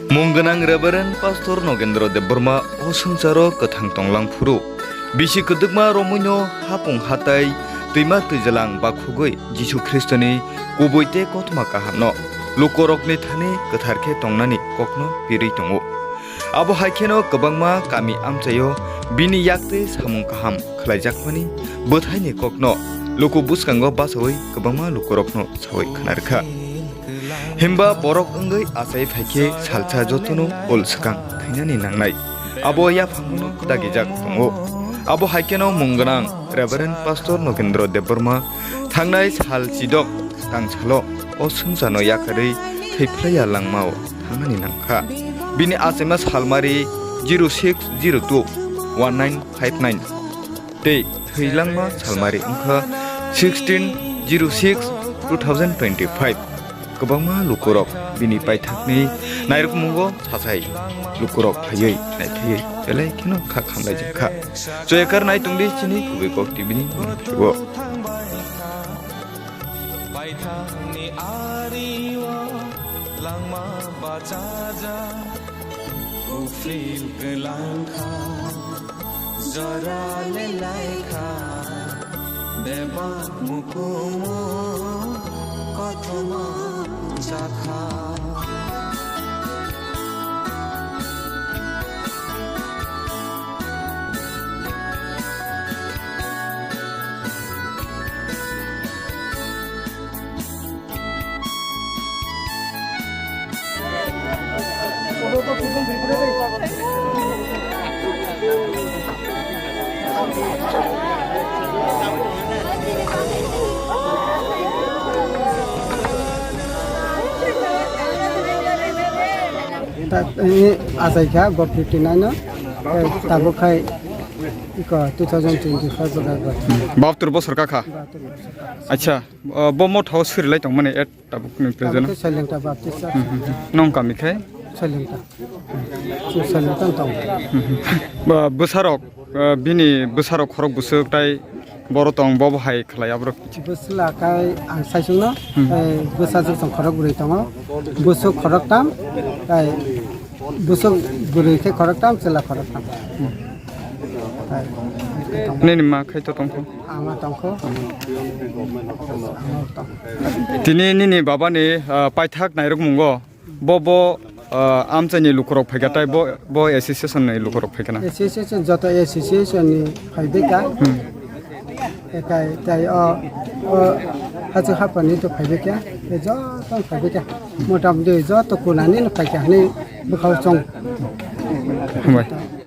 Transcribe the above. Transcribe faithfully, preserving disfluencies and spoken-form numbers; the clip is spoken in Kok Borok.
Mung gwnang Reverend Pastor Nogendra Debbarma o swngcharo kwthang tonglang phuru, bisi kwdwkma romwino hapung hatai twima twijalang bakhugwi Jisu Khristoni kubui tei kothoma kahamno lukurokni thani kwthar khe tongnani kokno pirwi tongo. Abo hai kheno kwbangma kami amchaio bini yaktwi samung kaham khlaijakmani bwthaini kokno luku bwskango bachaui kwbangma lukurokno saui khna rwkha. Himba borok wngwi achai phai khe salsa jotono ol swkang khainani nangnai. Abo yaphangono dagijak tongo. Abo hai kheno mung gwnang Reverend Pastor Nogendra Debbarma thangnai sal chidok tang salo o swngcharno yakarwi thwi phlaiya langmao thangnani nangkha. Bini achaima salmari zero six zero two one nine five nine tei thwi langma salmari wngkha sixteen zero six two thousand twenty-five. Kwbangma lukurok bini paithakni nairwkmungo sachai lukurok phaiwi naiphiwi belai kheno kha khamlaijak kha. Chwekar nai tongdi chini Kubui Kok T V ni mungphaibo. Paithakni ario langma bachajak, uphil kwlangkha, jora lelaikha, bebak mukumu kothoma jakha. Ta-, eh, achai kha, go fifty nine no. Eh, tabuk khai, iko, two thousand twenty-five bwkha go. Bahatur bosor ka kha? Bahatur bosor ka. Acha, uh, bo motha o suri lai tong mani at tabuk ni present. Tabuk khe Sailengta Baptist Church. Hmm, hmm, hmm. Nong kami khai? Sailengta. Chwng Sailengta tong. Hmm, hmm. Ba, bwsarok, uh, bini bwsarok khorok bwswk tai boro tong, bo bo hai khlai aborok. Bwsla kai ang saisungno, hmm, tei bwsajwk tong khorok bwrwi tongo. Bwswk khorok tam, tei bwswk bwrwi khe khorok tam, chwla khorok tam. Hmm. Tei tong. Nini ma khai to tongkho? Ama tongkho. Ama tong. Tini nini baba ni, ah, paithak nairok mungo. Bo, bo, ah, amchaini lukurok phaikha, tai bo, bo association ni lukurok phaikha na? Association, joto association ni phaibaikha. Hmm. Ekai, tai o, o, hachu hapani to phaibaikha. E joto phaibaikha. Motamoti joto kunani no phaikha hwnwi bwkhao chong. Hambai.